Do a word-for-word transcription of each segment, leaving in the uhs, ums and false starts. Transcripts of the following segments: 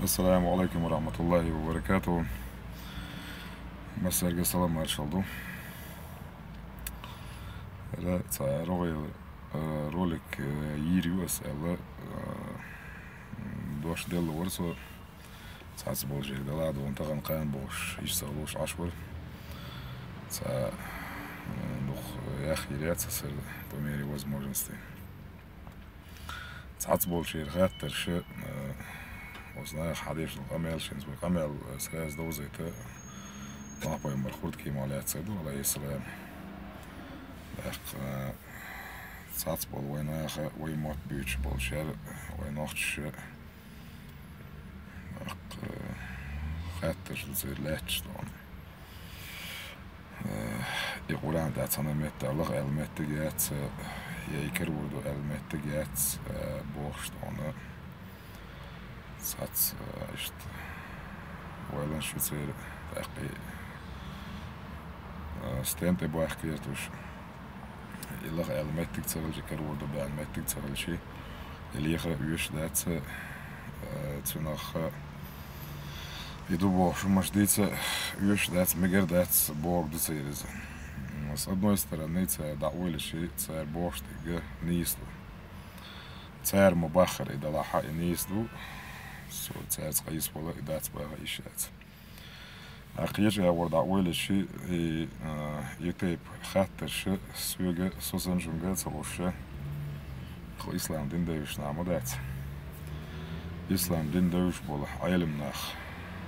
Ассаламу алейкум ва рахматуллахи ва баракатуху. Массарга салам маршал ду. Ра цхьа рогӀера, э, ролик, э, йийр ю ас аьлла, э, дош делла вара со. Цхьацца болчерга дала а догӀун тахан кхана бохуш, иштта ца луш Ӏаш вара. Цхьа, э, дукха яхъяр яц аса по мере возможности. Цхьацца болчеран хаттарш, э, оцу наха хьадеш долу къамел шен, вай къамел, э, сразу довзийта, Нохь-пайхамар хурдкемах лаьцна ду, алейхиссалам. ТӀаккха, э, цхьацца болу вай наха, вай мотт буьйцуш болчара, вай нохчаша, тӀаккха, э, хаттарш ду церан лаьтташ догӀун. Э, и Къуръан тӀехь цхьана меттехь лаха аьлла меттиг яц, э, я и карор ду аьлла меттиг яц, э, бохуш догӀун. Цхьацца, э, иштта, вайланаш ю церан, тӀаккха и, э, стен тӀе бахка кхеташ. И лаха аьлла меттиг ца хилча, карор ду баьхна меттиг ца хилча, и леха оьшуш дац, э, цуьнах, э, и ду бохуш хӀумаш дийца оьшуш дац, мегар дац бохург ду церан иза. С одной стороны, цара дӀа а вуьйлуш, цара бохуш дерг нийса ду. Цара ма-баххара и далахь а, и нийса ду. Со цаьрца къийса вала и дац баха йиш яц. Ткъа кхечу агӀор дӀа а вуьйлуш, и, а, и тайпа хаттарш соьга, со санна шуьга а ца луш, тхо ислам дин девзаш нах ма дац. Ислам дин девзаш болу Ӏелам нах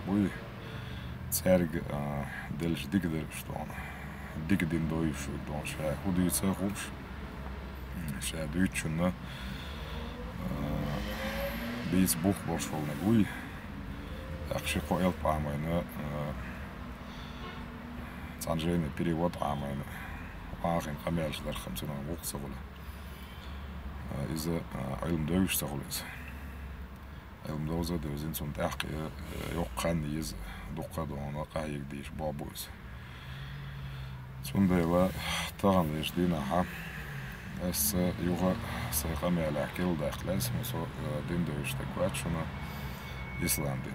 буй, цаьрга, а, деллачу дика дара уьш догӀун. Дика дин девзаш верг догӀун, ша хӀун дуьйцу а хууш, ша дуьйцучунна, а, бийца бух болуш волниг вуй. ТӀаккха ши-кхо элп Ӏамийна, а, цхьана жайни перевод Ӏамийна, охьахиъна къамелаш дарх-м цуьнан гӀуллакх ца хуьлу. А, иза, а, Ӏилма девзаш ца хуьлу иза. Ӏилма довза а девзина, цунна тӀаьхьа, э, йоккха хан еза, дуккха а догӀуна къахьега дезаш болх бу иза. Цундела таханлерчу дийнахь аса юха сайн къамелехь кхел даккха лаьа, хӀунда со, э, дин девзаш стаг вац шуна, ислам дин.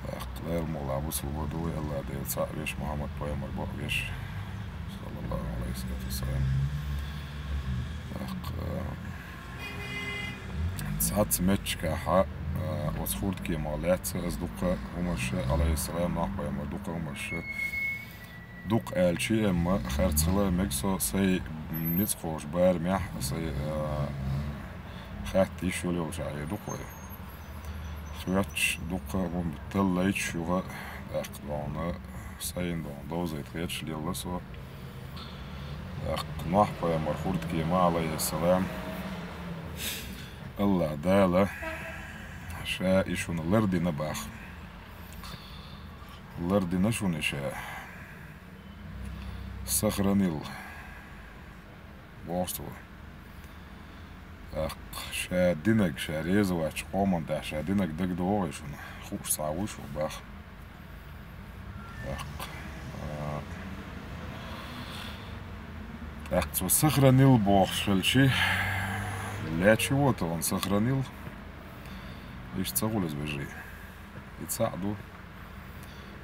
ТӀаккха Дала мукъ лахь бусулба ду вай, АллахӀ Дела цхьаъ веш, Мухьаммад-пайхамар бакъ веш, саллаллахӀу Ӏалайхи ва саллам. ТӀаккха, э, цхьацца меттигехь, э, оцу хурдкемах лаьцна аса дуккха а хӀумаш, Ӏалайхиссалам, Нохь-пайхамар дуккха а хӀумаш, дуккха аьлча а, амма харц хила мега со, сайн ницкъ кхочу барамехь, сайн, э, хатта йиш йолу йолчохь дукха вай. Хоьттуш дуккха а хӀума таллайташ юха, тӀаккха догӀуна, сайна догӀуна довзийта хеташ лелла со. ТӀаккха Нохь-пайхамар хурдкемах, Ӏалайхиссалам, АллахӀ Дала ша и шуна лардина боху. Лардина шуна и ша. Сохранил боху цо. ТӀаккха ша динарг, ша реза ваьчча къоман тӀехь ша динарг дагадогӀий шуна? Хууш цхьа вуй шу боху. ТӀаккха, а, тӀаккха цо сохранил бохуш хилча, лечего-то он сохранил. Иштта ца хуьлу иза, вежарий. И цхьаъ ду.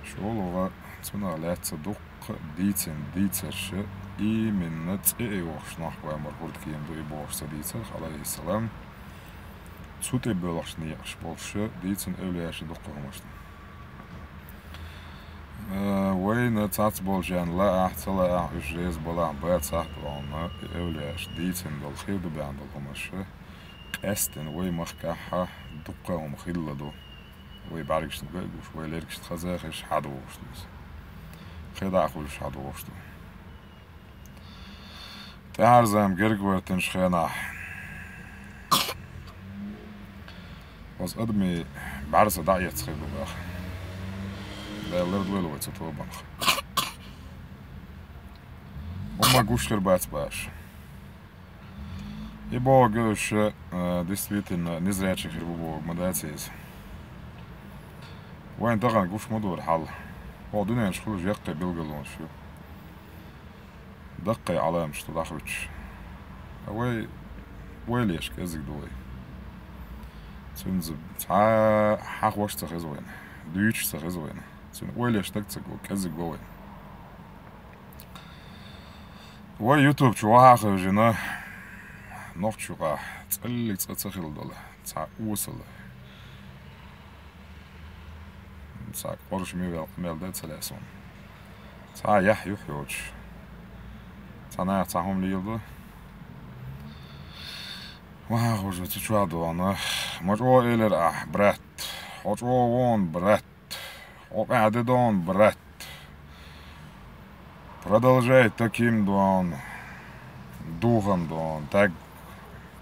ШолгӀа цунах лаьцна дуккха а дийцина дийцарш, именно цӀе а йохуш Нохь-пайхамар хурдкема ду и бохуш ца дийцарх, Ӏалайхиссалам, цу тӀе боьлхуш некъаш болуш дийцина эвлаяаша дуккха а хӀумаш ду. Э, вайна цхьацца болчарна лаахь, ца лаахь, уьш реза балахь, бацахь а, тӀе вахана и эвлаяаша дийцина долу, хир ду баьхна долу хӀумаш, къаьсттина вай махкахь дуккха а хӀума хилла ду. Вай бӀаьргашна ган а гуш, вай лергашна хаза а хезаш, хьадогӀуш ду иза. КхидӀа а хуьлуш, хьадогӀуш ду. ТӀаьхьарза-м герга гӀоьртинчу хенахь оцу адамийн бӀаьрса дӀа а эцна хир ду боху. Дала лардойла вай цу тобанах. ХӀумма гуш хир бац боху. И бохург уьш, э, действительно, незрячий хир бу бохург ма дац иза. Вайн тахана гуш ма дара хьал. Хьо дуьнен чу хуьлуш яккхий билгалонаш ю. Даккхий Ӏаламаташ ду дӀахуьттуш. Ткъа вай, вай леш кӀезиг ду вай. Цуьнца цхьа хьахош ца хеза вайна, дуьйцуш ца хеза вайна. Цуьнан ойла еш стаг ца го, кӀезиг го вайна. Вай YouTube чу вахьа хевжина, нохчийн юкъахь цӀаллиг цкъа ца хилла долу цхьа осала, цхьа къораш ма велла къамел дан ца лаьа суна. Цхьа яхь юхь йоцуш, цхьа наха цхьа хӀума леладо. Вахьа хевжина цу чохь дона, ма чӀогӀа элира ахь, брат, хьо чӀогӀа вон, брат, хьо къаьхьа де дона, брат. Продолжай таким дона, духом дона, так,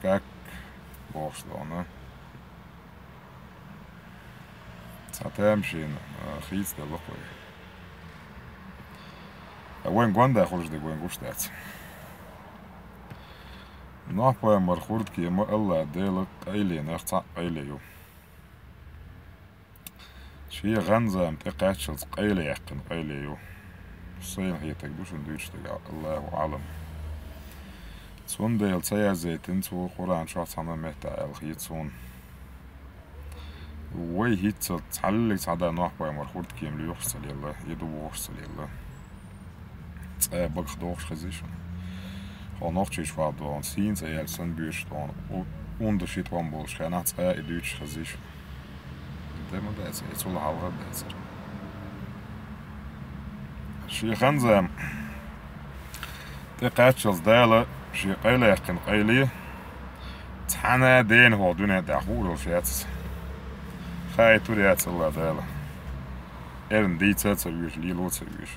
как бохуш дона. Цхьа тамашийна, а, хийца делла кхуьй. А вайн гонда хуьлуш дерг вайн гуш дац. Нохь-пайхамар хурдкема АллахӀ Дела къайленех цхьаъ къайле ю. Шен гӀан-зама тӀекхаччалц къайле яьккхина къайле ю. Сайна хетарг ду шуна дуьйцуш дерг, Аллаху Ӏалам. Цундела ца язъяйтина цо Къуръан чохь цхьана а меттехь аьлла хета суна. Вай хӀинццалц цхьаллиг цхьа а Нохь-пайхамар хурдкема лоьхуш ца лелла, я дӀавохуш ца лелла. Цкъа а багах дохуш хезий шуна? Хьо нохчийчохь дона, сийна цӀе яьлча санна боьдуш дона, у-, унда ши тӀом болчу хенахь цкъа а и дуьйцуш хезий шуна? Де ма дац, и цул хьалха а дацара. Шен гӀан-зама тӀекхаччалц Дала шен къайлаяьккхина къайле цхьана а дена хӀокху дуьнен тӀехь хуур йолуш яц иза. Хаийтур яц АллахӀ Дала. Эрна дийца а ца вуьйш, лело а ца вуьйш.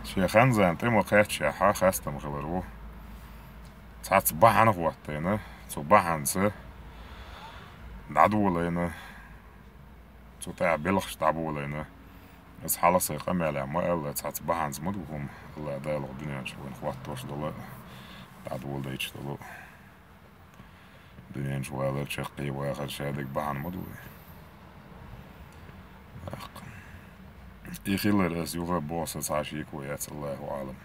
Шен гӀан-зама тӀе ма кхаьччехьа, хастам хилар ву. Цхьацца бахьана хӀоттийна, цу бахьанца дӀадолийна, цу тӀехь белхаш дӀаболийна. Аса хьалха сайн къамелехь ма аьлла, цхьацца бахьанца ма ду хӀума, АллахӀ Дала хӀокху дуьнен чу вайна хӀоттош долу, дӀадоладайташ долу. Дуьнен чу валар, чаккхе вахар шадерг бахьана ма ду вай. ТӀаккха и хилар аса юха а боху, сан цхьа а шеко яц, Аллаху Ӏалам.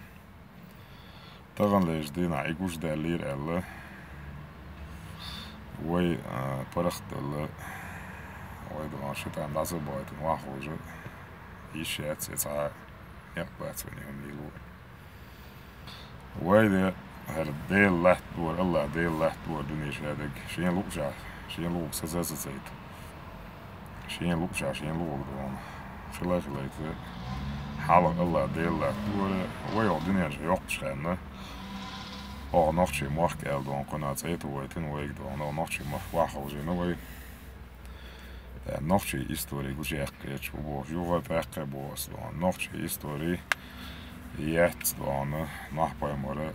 Таханлерчу дийнахь и гуш даьллера аьлла, вай, а, паргӀатделла, вай догӀан шайтӀан дӀаса а бахийтина вахьа хьожа, йиш яц я цхьа а некъ бац вайна хӀума лело. Вай де, хӀара Дела латтор, АллахӀ Дела латтор дуьне шадерг, шен луъушехь, шен луъург саца а сацийта. Шен луъушехь, шен луъург дона хила а хилийта. Хьалха АллахӀ Дела латтор, вай хӀокху дуьнен чу йоккхучу хенна, хӀокху нохчийн мохк аьлла дона кхуьнан цӀе а тохийтина вайга дона, хӀокху нохчийн мохк вахьа хьожийна вай. Э, нохчийн истори гучуяьккхича, хӀун боху, юха а тӀаккха а боху аса дона. Нохчийн истори яц дона Нохь-пайхамара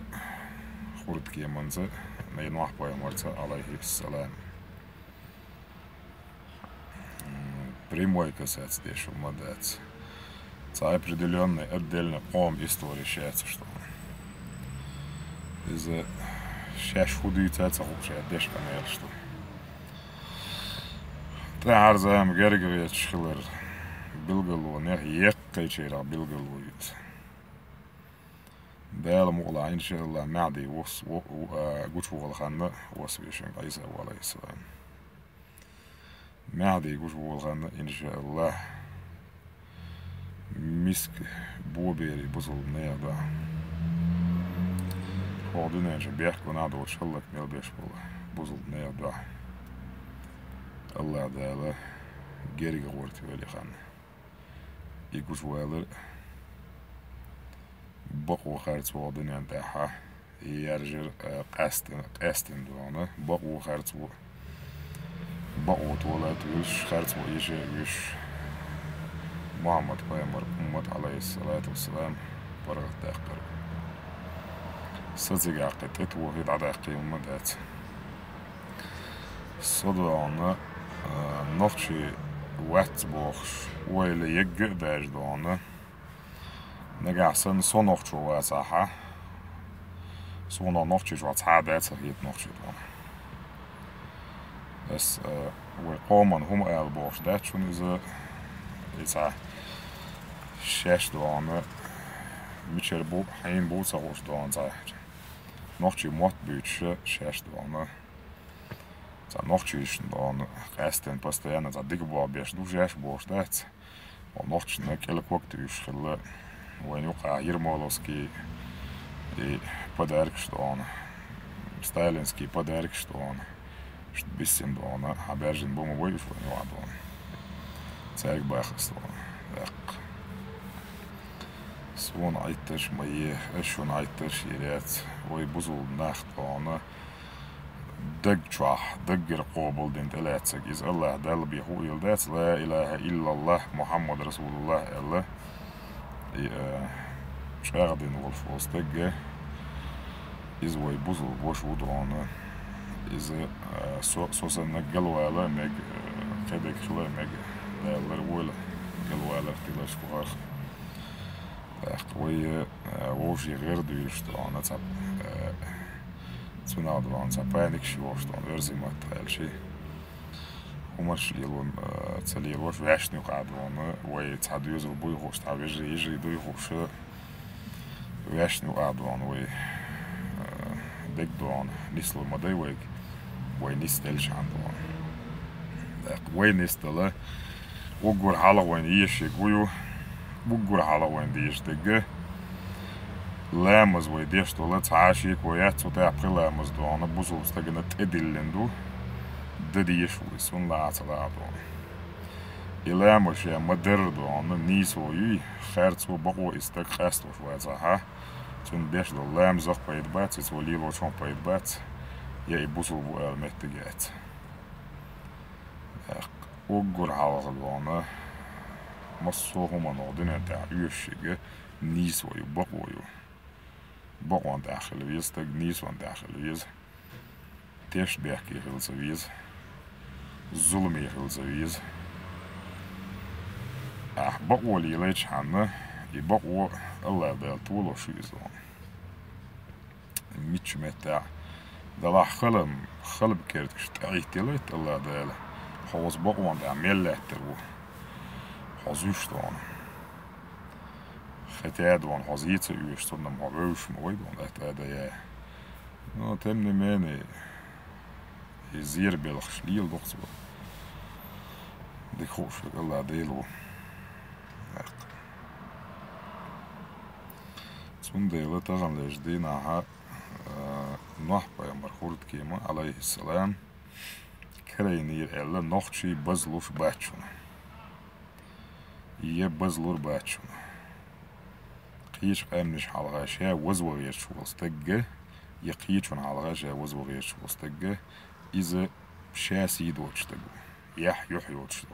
хурдкеманца, я Нохь-пайхамарца, Ӏалайхиссалам. М, прямой касаться деш хӀума дац. Цхьа определённый, отдельный къоман истореш яц уьш дона. Иза шаьш хӀун дийца а ца хууш, шаьш деш къамелаш ду. ТӀаьхьара зама герга гӀерташ хилар билгало, нехан еккхийчарах билгало ю иза. Дала мукъалахь, иншааллахӀ, Маьхьди вос-, во-, во-, а, гучуволу ханна вос вешан Ӏийса ву, Ӏалайхиссалам. Маьхьди гучуволу ханна, иншааллахӀ, миска боберий бусулба нехан дуьхьа. ХӀокху дуьнен чу бехк гунахь доцуш хӀаллак мел беш болу бусулба нехан дуьхьа. АллахӀ Дала герга гӀортавелла и хан. И гучувалар бакъо харц ву хӀокху дуьнен тӀехь. Яржар, а, къаьстина, къаьстина дона, бакъо харц ву. Бакъо тола а туьйсуш, харц ву йиша а вуьйш, Мухьаммад-пайхамар уммат, Ӏалайхиссалату вассалам, паргӀатдаьккхира. Са цигахь кхин тӀетохий, дӀадаьккхий хӀума дац. Со дона, а, нохчий вац бохуш, ойла егга а даьжа дона, нагахь санна со нохчо вацахьа, суна нохчий чохь цхьа а дац ца хета нохчий дона. Ас, а, вай къоман хӀума ала бохуш дац шуна иза, и цхьа шаьш дона, мичара бу, хьийна бу ца хууш дона цхьа. Нохчий мотт буьйцуша шаьш дона. Цхьа нохчийшна дона, къаьстина постоянно цхьа дика болх беш ду, жеш болуш дац. Хьо нохчашна кӀел ког туьйсуш хилла, вайна юкъахь Ермоловский и подаркаш дона, сталинский подаркаш дона, шт биссина дона, хьан баьржина бу ма вай уьш вайна юкъахь дона. Цаьрга баха ас дона, даккха. Суна Ӏиттарш ма е, ас шуна Ӏиттарш йир яц, вай бусулба нах дона, даг чохь даггара къобалдина тӀелаьцнарг, иза АллахӀ Далла бен хӀу а йила дац, ла илахӀа иллаллахӀ, Мухьаммад расулуллахӀ аьлла, и, а, чӀагӀдина волуш волу стаг, иза вай бусулба ваша ву дона. Иза, а, со, со санна галвала а мега, а, кхидерг хила а мега, Дала ларвойла галваларх, тиларш кхухьарх. ТӀаккха вай, а, вовшийн гӀира дуьйлуш дона, цхьа, а, цунах дона, цхьа паникаш йохуш дона, оьрсийн маттахь аьлча. ХӀуманаш лело, а, ца лелош, ваьшна юкъахь дона, вай цхьа доьзал буй хууш, цхьа вежарий, йижарий дуй хууш, ваьшна юкъахь дона вай, а, дерг дона, нислур ма дай вайга, вай нисделчхьана дона. ТӀаккха вай нисдала, уггар хьалха вайна езаш ерг хӀу ю, уггар хьалха вайна дезаш дерг, ламаз вай деш долу цхьа а шеко яц, цу тӀехь пхи ламаз дона, бусулба стагана тӀедиллина ду, дан дезаш ву иза, цунна лаахь а ца лаахь а дона. И ламаз ша ма-дарра дона, нийсо юй, харцо, бакъо и стаг къасталуш вацахь, цунна беш долу ламазах пайда бац, и цо лелочух пайда бац, я и бусулба ву ала меттиг яц. Уггар хьалха дона, массо а хӀуманах дуьнен тӀехь оьшуш ерг нийсо ю, бакъо ю. Бакъонан тӀехь хила веза стаг, нийсонан тӀехь хила веза. Тешнабехке хила ца веза, зуламе хила ца веза. Ахь бакъо лелайчхьана, и бакъо АллахӀ Дала толош ю иза ван. Миччу меттехь, далахь халам, халба керташ тӀехӀиттелайта АллахӀ Дала, хьо оцу бакъонан тӀехь мел лаьттар ву, хьо зуьйш дона. Хета а дона, хьо зен ца оьшу, цунна-м хьо вевзаш ма вай дона, атта а даяй. Ну, тем не менее, и зер белхаш лела ду-кх цо. Дика хууш верг АллахӀ Дела ву. Цундела таханлерчу дийнахьа, а, Нохь-пайхамар хӀурдкема, Ӏалайхиссалам, карайнера аьлла, нохчий базлуш бац шуна. Я базлур бац шуна. Кхечу къаьмнаш хьалха ша вазван гӀерташ волу стагга, я кхечунна хьалха ша вазван гӀерташ волу стагга, иза ша сий доцуш стаг ву, яхь юьхь йоцуш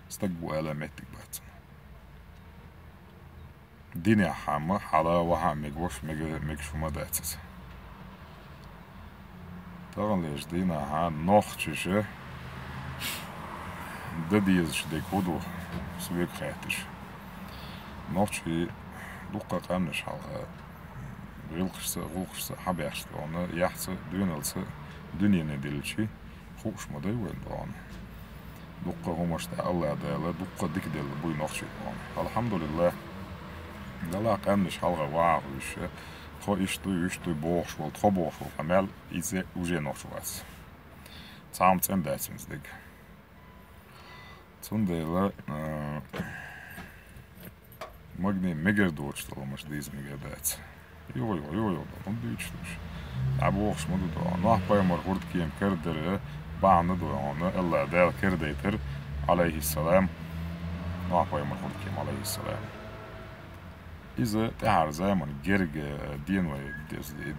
стаг ву ала меттиг бац цунна. Динехь хьамма хьала ваха а мегаш, мега-, мегаш хӀума дац иза. Таханлерчу дийнахьа нохчаша дан дезаш дерг хӀу ду, соьга хаьттича. Нохчий дуккха къаьмнаш хьалха гӀиллакхашца а, гӀуллакхашца а хьабаьхча дона, яхьца а, доьналца а дуьнене дилличи, хууш ма дай вайн дона. Дуккха хӀуманаш тӀехь АллахӀ Дала дуккха дика делла буй нохчий дона. АлхьамдулиллахӀ, далахь къаьмнаш хьалха ваха а хуьйшуш, тхо иштта дуй, вуьшта дуй бохуш волу, тхо бохуш волу къамел иза уже нохча вац. Цхьа хӀума цӀена дац винца дерг. Цундела, а, магни мегар доцуш долу хӀуманаш дийца мегар дац. Юха, юха, юха, юха, хӀунда дуьйцуш ду уьш? ДӀабохуш ма ду дона. Нохь-пайхамар хӀурдкема карадара бахьана ду хьуна, АллахӀ Дала карадайтар, Ӏалайхиссалам, Нохь-пайхамар хӀурдкема, Ӏалайхиссалам. Иза тӀаьхьара заман герга деной,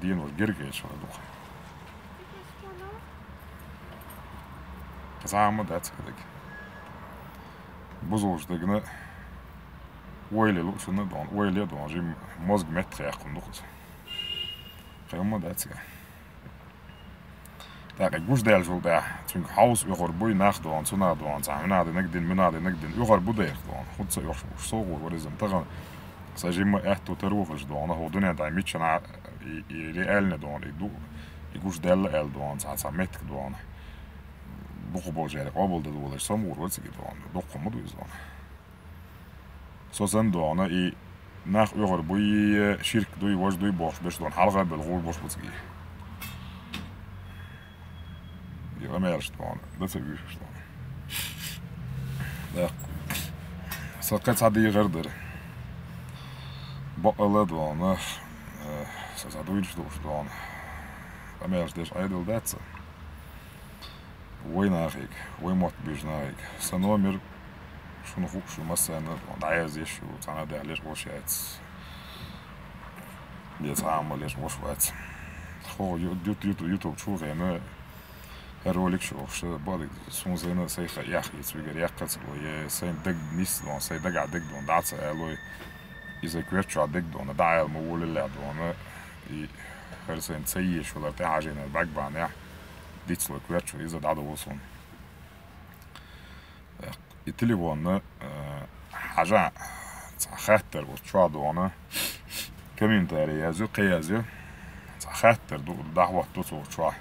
денош герга гӀерташ хилла ду-кх. Цхьа хӀума дац кхидерг. Бузулчу дагна ойла луучунна а дона, ойла а дона, жимма мозга меттахъяьккхина ду-кх иза. Кхин хӀума дац иза. ТӀаккха гуш даьллачул тӀаьхьа цуьнга хьовса оьхур буй нах дона, цунах дона, цхьа хӀунах динарг дина, муьнах динарг дина, оьхур бу дайх дона. ХӀунда ца оьхуш бу уьш, со гӀур вара иза-м тахана. Сан жимма аьтту тар ву хилча дона, хӀокху дуьнен тӀехь миччанхьа и, и реальный дона, и ду, и гуш даьлла аьлла дона, цхьа, цхьа меттиг дона. Дукхахболчаьрга къобалдан долуш со ма гӀур вара цига дона, дуккха ма ду иза дона. Со санна дона, и нах оьхур буй, ширк дуй, важа дуй бохуш берш дона, хьалха а белла гӀур болуш бу цига. И Къамаьлаш дона, да ца вуьйшуш дона. Да. Са кхы цхьа дехар дара. Бакъала дона, э, са цхьа дуйнаш дууш дона. Къамаьлаш деш Ӏедал дац са. Вай нахиг, вай мотт бижа нахиг. Са номер шуна хууш ю массарна, дӀаязъеш ю, цхьана дехьа леш вош яц. Е цхьа ма леш вош вац. Хо, ю-, ю-, ю-, ютуб чу хена, хӀара ролик чу вахаш, бадыг, сун зена сай ха яхъ йиц вигар яккха ца лой, е сайн даг нис дон, сай дага даг дон, дӀа ца алой. Иза коьрча даг дон, дӀа ал ма вулилла дон. И хӀара сайн ца еш валар тӀехьажийнар бӀаг бан яхь. Дицло коьрча, иза дӀадовл сун. И телефонна, э, хьажа, цхьа хаттар вот чуа дона. Комментарий язю, кхе язю. Цхьа хаттар ду, дахват ду цо чуа.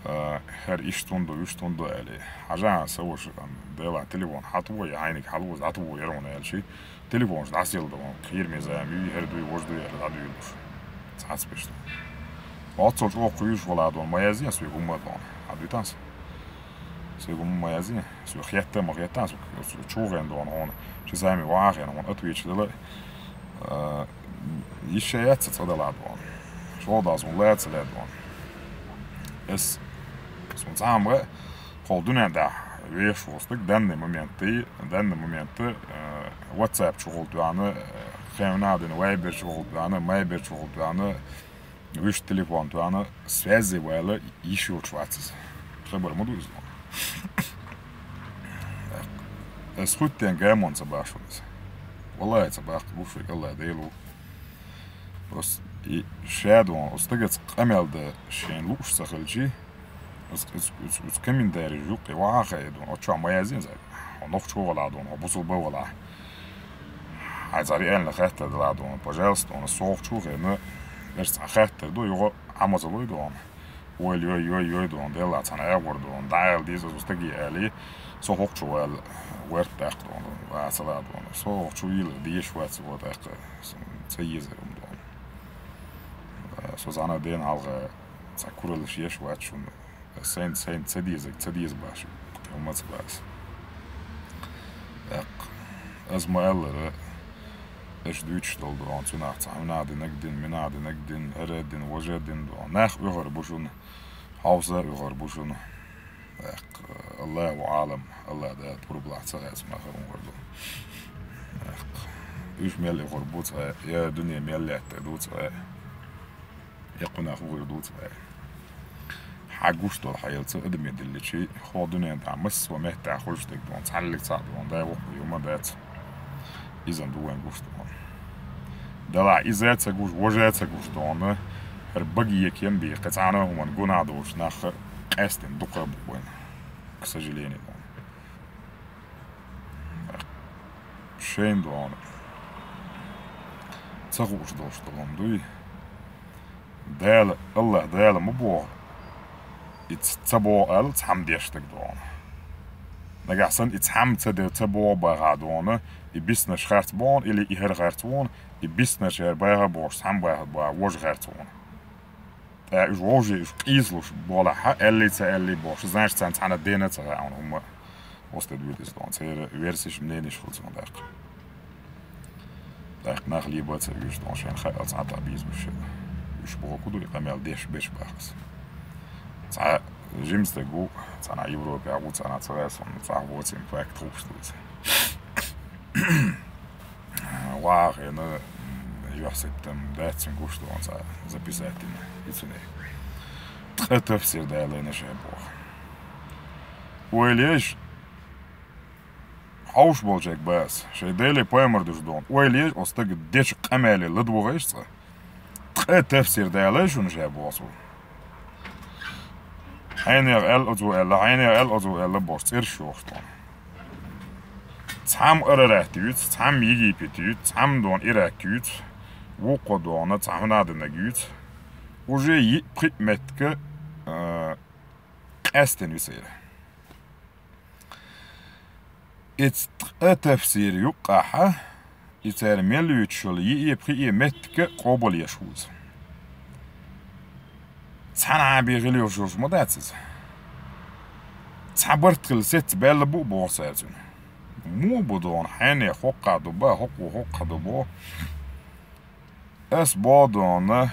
Э, хӀар иш тун ду, виш тун ду, али. Хьажа, са ваш, ам, дела телефон хьатво, я хьайник хьалвоз, хьатво, яр вон, али ши. Телефонаш дӀасел дона, кхир меза, ми, хӀар дуй, вож дуй, али, дӀадуй луш. Цхьац пешта. Оццо чӀо кхуйш вала дона, ма язин, сви гумма дона. Хьадуйтанс. Сой гума ма язин, сой хетта ма хеттан, сой, сой чугӀен дона хьона. Ши сами вахен хьона, отвечать дала. А, иша яц ца дала дона. Шо да сун лаца ле дона. Эс, сун цама, хол дуне да, веш востык, данный момент ты, данный момент ты, э, WhatsApp чугӀул дуана, э, хевна дин, Viber чугӀул дуана, Viber чугӀул дуана, виш телефон туана связи вайла йиш йолчу вацаз. Хабар ма ду иза. Эс хуттен гамон ца башун иза. Валлай ца баккха гуш век Аллах Делу. Просто и шадон, устагац къамел да шен луш ца хилчи, ус, ус, ус, ус комментарий жукъи ваха хай дон, очо ма язин зай. Нохчо вала дон, бусул ба вала. Хьай цари элна хатта дала дон, пожалуйста, он сохчу хена, эш ца хатта ду, юго амазалуй дон. Ой, ой, ой, ой, дон, дела цана агур дон, дайл диз ус таги али, со хохчу вал, верт дах дон, ва сала дон. Со хохчу ил диш вац вот ах, ца езерум дон. Со зана ден алга, ца куралш еш вачун. Сайн, сайн ца дезаг, ца деза баш. Умац бас. Так. Аз ма аллара, эш дуьйцуш долу дон, цунах цхьа минадинаг дин, минадинаг дин, хӀара дин, важа дин дон. Нах уьгӀар бу шуна, хьовса уьгӀар бу шуна. Так, Аллаху Алам, Аллах да турблах ца гӀац ма хӀарун гӀар ду. Так. Уьш мел уьгӀар бу цхьа, я дуьне мел летта ду цхьа. Яккхунах вур ду цхьа. Хьан гуш долу хьайла ца адаме дилличи, хо дуьнен тӀа массо а меттахь хуьлуш дерг дон, цхьаллиг цхьаъ дон, дай воккха юма дац. Изан ду вайн гуш дон. Дала иза ца гуш, вожа ца гуш дон, хӀара баге кем бе, кхин цхьана а хӀуман гуна долуш нах къаьстина дукха а бу вайн. К сожалению, дон. Шайн дон. Ца хууш долуш долун дуй. Дала, Аллах Дала ма боху. И ц-, ца боху аьлла, цхьамма деш стаг дона. Нагахь санна и цхьамма ца де, ца боху баха дона, и биснаш харц бона, или и хӀара харц вона, и биснаш яр баха бохуш, цхьамма баха баха, вожа харц вона. ТӀа уьш вовший, уьш къийсалуш болахьа, аьллий ца аьллий бохуш, значит, царна цхьана дена ца хаьа хӀума. Остад вуьтис дон, церан версиш, мнениш хуьлу цунна даккха. ТӀаккха нах леба ца вуьш дон, шайн хаьа цхьа тӀа бийза вуьш. Уьш боху ду, и къамел деш беш бахас. Цхьа жимстаг ву, цхьана Европе а ву, цхьана ца гӀайсон, цхьа воцин факт хууш ду иза. Вахена, м, юьхь септам дац цуьнан гуш дон цхьа записать дина, и цуьнан. Ткъа тафсир далайна шайн боху. Ойла еш, хьовш болчерг бац, шайн Деле пайхамар душ дон. Ойла еш, оцу стага дечу къамеле ладогӀа еш цкъа. Ткъа тафсир далай шуна шайн боху. Хьайнех аьлла оцу аьлла, хьайнех аьлла оцу аьлла бохуш цӀераш йохуш дон. Цхьамма Арарат юьйцу, цхьамма Египет юьйцу, цхьамма дон Ирак юьйцу, вукхо дона, цхьа хӀуна динаг юьйцу. Уже йиъ пхиъ меттига, а, къаьстина висайра. Эц ткъа тафсир юккъахьа, и цара мел юьйцуш йолу йиъе, пхиъе меттига къобал еш ву иза. Цхьана Ӏаби гӀилйош йолуш ма дац иза. Цхьа барт хила сецца баьлла бу боху цара цуьнан. Муха бу дона, хьенех хӀоккхахь ду ба, хӀокхо хӀоккхахь ду бо. Ас бо дона,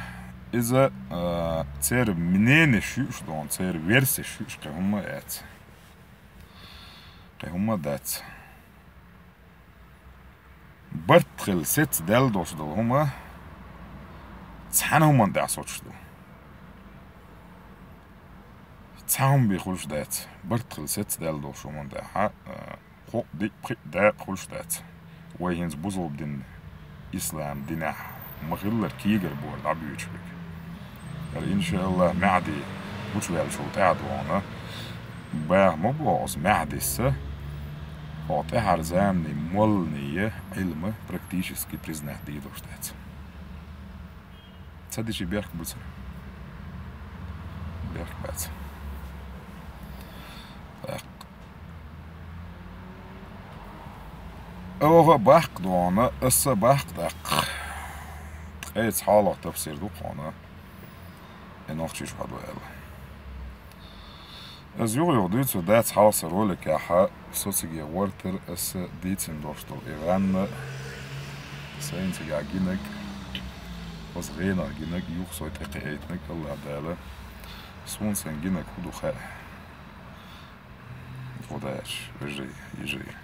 иза, а, церан мнение шуьш дона, церан версия шуьш кхин хӀумма а яц. Кхин хӀумма а дац. Барт хила сецца даьлла долуш долу хӀума цхьана хӀуманна тӀехь соцуш ду. Цхьа хӀума бен хуьлуш дац. Барт хила сецца даьлла долуш хӀуманна тӀехь, а, кхоъ, диъ, пхиъ дакъа хуьлуш дац. Вай хӀинца бусалба дин, ислам динехь ма-хиллара кегара бора дӀабоьдуш верг. ХӀара, иншааллахӀ, Маьхьди гучуваьллачул тӀаьхьа дона, баха ма боху аса, Маьхьдис хьо тӀаьхьара заманийн моллане Ӏилма практически признать дийр долуш дац. Ца дичи бехк буьйцур. Бехк бац. ТӀаккха. Оха баккха дона, аса баккха тӀаккха. Ткъе цхьалгӀа тафсир ду кхуна. И нохчийчу хьо ду аьлла. Аса юха-юха дуьйцур дац хьалха сан роликехь, со циге гӀортар аса дийцина долуш долу и гӀанна, сайна цигахь гинарг, аса гӀенах гинарг, юха со тӀекхиайтинарг, АллахӀ Дала, суна сайн гинарг хӀун ду хаьа. Гудаьрш, вежарий, йижарий.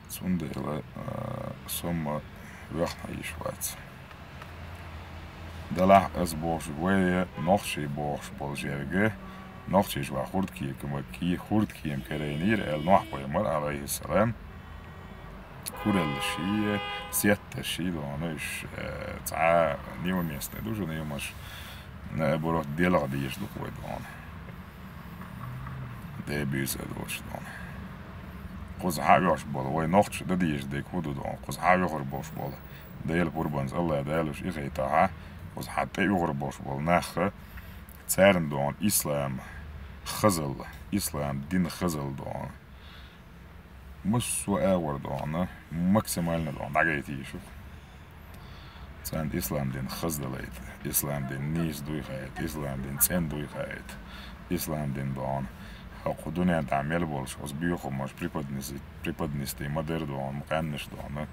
Цундела, а, со ма воьхна йиш вац. Делахь аса бохуш, вай нохчий бохуш болу жерга, нохчийчу ван хурдкема, ки-, хурдкема карийнийра аьлла, Нохь-пайхамар, Ӏалайхиссалам, кураллаш ший, сетташ ший дона, уьш, а, цхьа неуместный ду шуна, юмаш, наоборот, делгӀа дезаш ду вай дона. Дебийса долуш дона. Кхуза хьан оьхуш болу, вай нохча дан дезаш дерг хӀун ду дона? Кхуза хьан оьхур болуш болу? Делан пурбанца АллахӀ Дала уьш и хайтахьа, кхуза хьан тӀе оьхур болуш болу нахха, царна дона ислам хазалла, ислам дин хазалла дона. Массо а агӀор дона, максимально дона дӀагайта йиш ю. Царна ислам дин хаздалайта, ислам дин нийса дуй хаийта, ислам дин цӀена дуй хаийта, ислам дин дона, хӀокху дуьнен тӀехь мел болуш, оцу боьхамаш преподнести-, преподнести ма дара дона, ма къаьмнаш дона,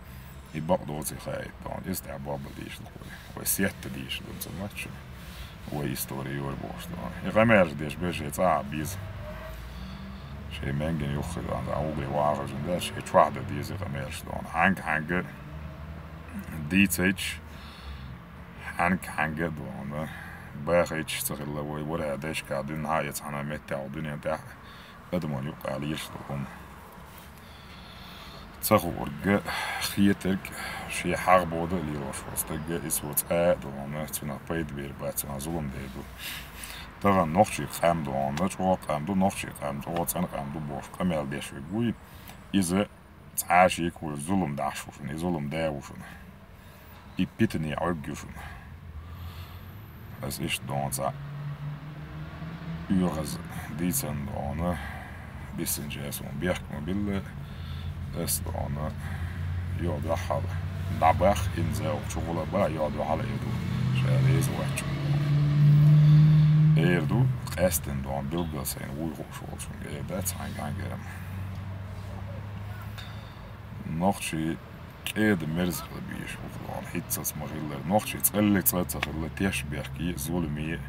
и бакъ доций хаийта дона, иза тӀехь бобба дийш ду вай, вай сетта дийш ду, ца маччу. Вай истори юр бохуш дона. И къамелаш деш бен шайн цӀа а беза. Шайн менгина юххе дона, дӀа угли вахаржина да, шайн чохь дан деза и къамелаш дона. Хьанга-хьанга дийцайча, хьанга-хьанга дона. Бахайча ца хилла вай, вархӀа дешка дуьнна хьа а я цхьана меттехь, дуьнен тӀехь адаман юкъа лелаш ду хӀума. Ца хуург, хетарг, шен хьагӀ бода а лелош волу стаг, и цо цкъа а дона, цуьнан пайда бер бац, цуьнан зулам дер ду. Тахана нохчий къам дона, чӀогӀа къам ду, нохчий къам чӀогӀа цӀена къам ду бохуш къамел деш верг вуй, иза цхьа а шеко вуьйр зулам дахьаш ву шуна, и зулам да ву шуна. И питане Ӏуьрг ю шуна. Ас иштта дона цхьа оьгӀаз дийцан дона, биссинчу аса хӀун бехк ма билла, ас дона, йо, дуьхьал дӀабаха, хӀинца чу гӀула бан, йо, дуьхьал а ду, ша реза вац чу. Эр ду, къаьстина дона, билггал сайна вуй хууш волчунга эр дац, хьаьнга-хьаьнгара. Нохчий кӀеда-мерза хила безаш бу дона, хӀинццалц ма-хиллара. Нохчий цкъа а цкъа а ца хилла, теш бехке а, зуламе а,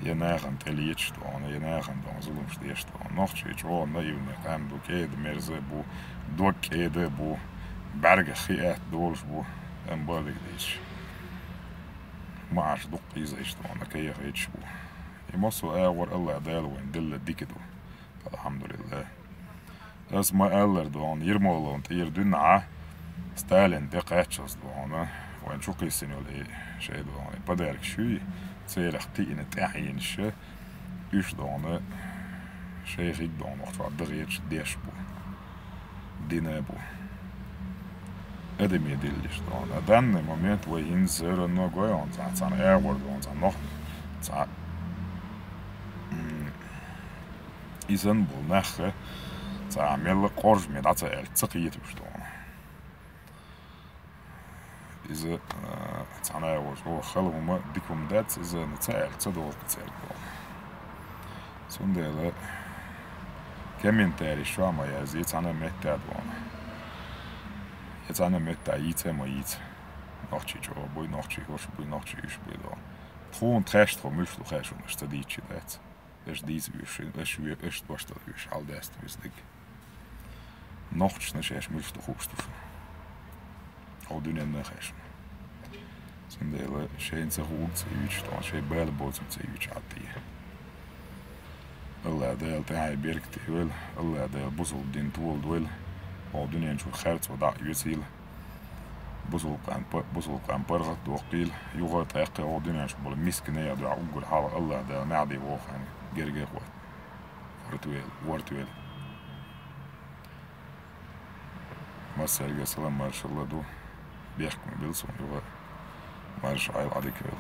я нахана тӀелеташ дона, я нахана дона зуламаш деш дона. Нохчий чӀогӀа наивный къам ду, кӀеда-мерза а бу, дог кӀеда а бу, бӀаьргах хи атта долуш бу, амма бакъдерг дийцича, маӀарш дуккха ийзайш дона, кайхайташ бу. И массо а агӀор АллахӀ Дала вайна делла дика ду. АлхьамдулиллахӀ. Ас ма-аллара дона, Ермоловна тӀера дуьнна Сталин тӀе кхаччалц дона, вайн чу кхиссина йолу и шайн дона, и подаркаш юй, церах тиъна тӀаьхьенаш, уьш дона, шайхиг дона, вахчохь дахеташ деш бу, дина бу. Адаме диллиш дона. А данный момент вай хӀинца все равно гойон цхьа, цхьана агӀор дона, цхьа нох, цхьа, м, И санна болу нах цхьа мелла а къоржаме дӀа ца аьлча, ца кхеташ дона. Иза, а, цхьана а волчу, о, хала хӀума, дика хӀума дац, иза ца аьлча, ца догӀу цаьрга дона. Цундела комментарий шо ма язде, цхьана метта дона. Я цхьана метта йийца ма йийца. Нохчий чӀоагӀа буй, нохчий хӀорш буй, нохчий уьш буй дона. Тхуна тхаьш тхо муьш ду хаьшунаш ца дийчи дац. Эш дийца уьш, эш ве-, эш доштал уьш, хьал даста вис диг. Нохчашна шаьш муьш ду хууш ду шуна. Хьо дуьненна хаьшна. Цундела шайна ца хууг ца юьч, тхьона шай бала боцург ца юьч хьатти. Алла Дала тӀехьа беркате вел, Алла Дала бусул дин толдвел, хьо дуьнен чу харцо дӀа а юцийла, бусул къам па-, бусул къам паргӀат доккхийла, юха а тӀаккха хьо дуьнен чу бола мискинея дуьхьа уггар хьалха Алла Дала маьхьди вохана герга а хӀотта. Вортвел, вортвел. Массаьрга салам маршалла ду. Бехк ма бил суна юха. Марша Ӏайла Ӏадика вел.